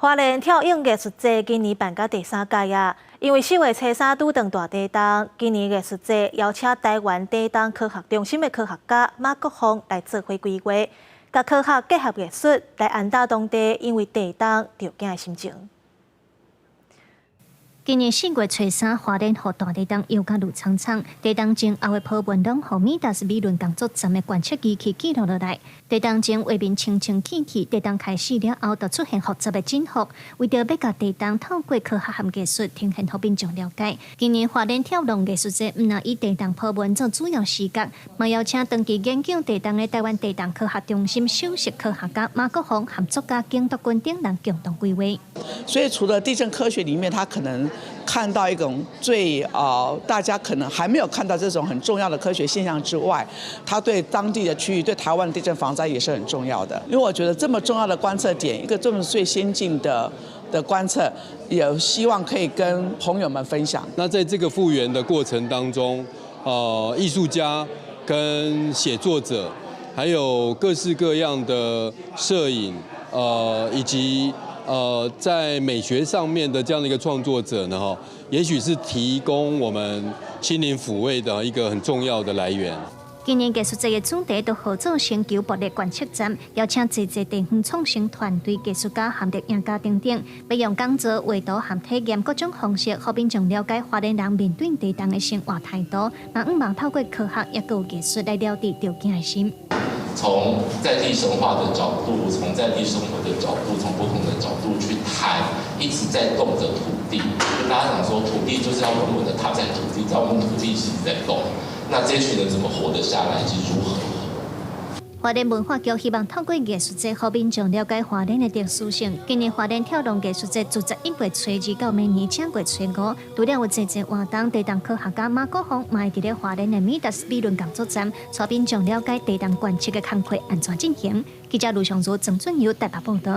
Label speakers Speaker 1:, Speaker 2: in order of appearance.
Speaker 1: 花蓮跳湧藝術節今年辦到第三屆啊！因為四月初三拄著大地動，今年藝術節邀請台灣地動科學中心的科學家馬國峰來做伙規劃，共科學結合藝術來安撫當地因為地動著驚的心情。
Speaker 2: 今年四月初三，花蓮予大地動搖甲攄蒼蒼，地動前後的波紋攏予米達斯理論工作站的觀測機器記錄落來。地動前畫面清清氣氣，地動開始了後，就出現複雜的振幅。為著欲共地動透過科學和藝術呈現予民眾了解，今年花蓮跳浪藝術節毋但以地動波紋做主要視角，嘛邀請長期研究地動的台灣地動科學中心首席科學家馬國峰和作家景篤君等人共同規劃。
Speaker 3: 所以除了地震科學裡面，他可能看到一種最大家可能還沒有看到這種很重要的科學現象之外，它對當地的區域、對台灣地震防災也是很重要的。因為我覺得這麼重要的觀測點，一個這麼最先進的觀測，也希望可以跟朋友們分享。
Speaker 4: 那在這個復原的過程當中，藝術家跟寫作者，還有各式各樣的攝影，以及在美學上面的這樣的一個創作者呢，哈，也許是提供我們心靈撫慰的一個很重要的來源。
Speaker 2: 今年藝術節的主題就號做星球暴力觀測站，邀請濟濟地方創新團隊、藝術家和攝影家等等，欲用講座、畫圖和體驗各種方式，予民眾了解花蓮人面對地動的生活態度，嘛向望透過科學抑閣有藝術來療治著驚的心。
Speaker 5: 從在地神話的角度，從在地生活的角度，從不同的角度去談一直在動的土地。大家想說土地就是要穩穩的踏在土地，但我們土地其實在動。那這群人怎麼活得下來，以及如何活？
Speaker 2: 花蓮文化局希望透過藝術節，予民眾了解花蓮的特殊性。今年花蓮跳浪藝術節自11月初二到明年正月初五，除了有濟濟活動，地動科學家馬國峰嘛會佇咧花蓮的米達斯理論工作站，帶民眾了解地動觀測的工課按怎進行。記者盧尚如、曾俊友台北報道。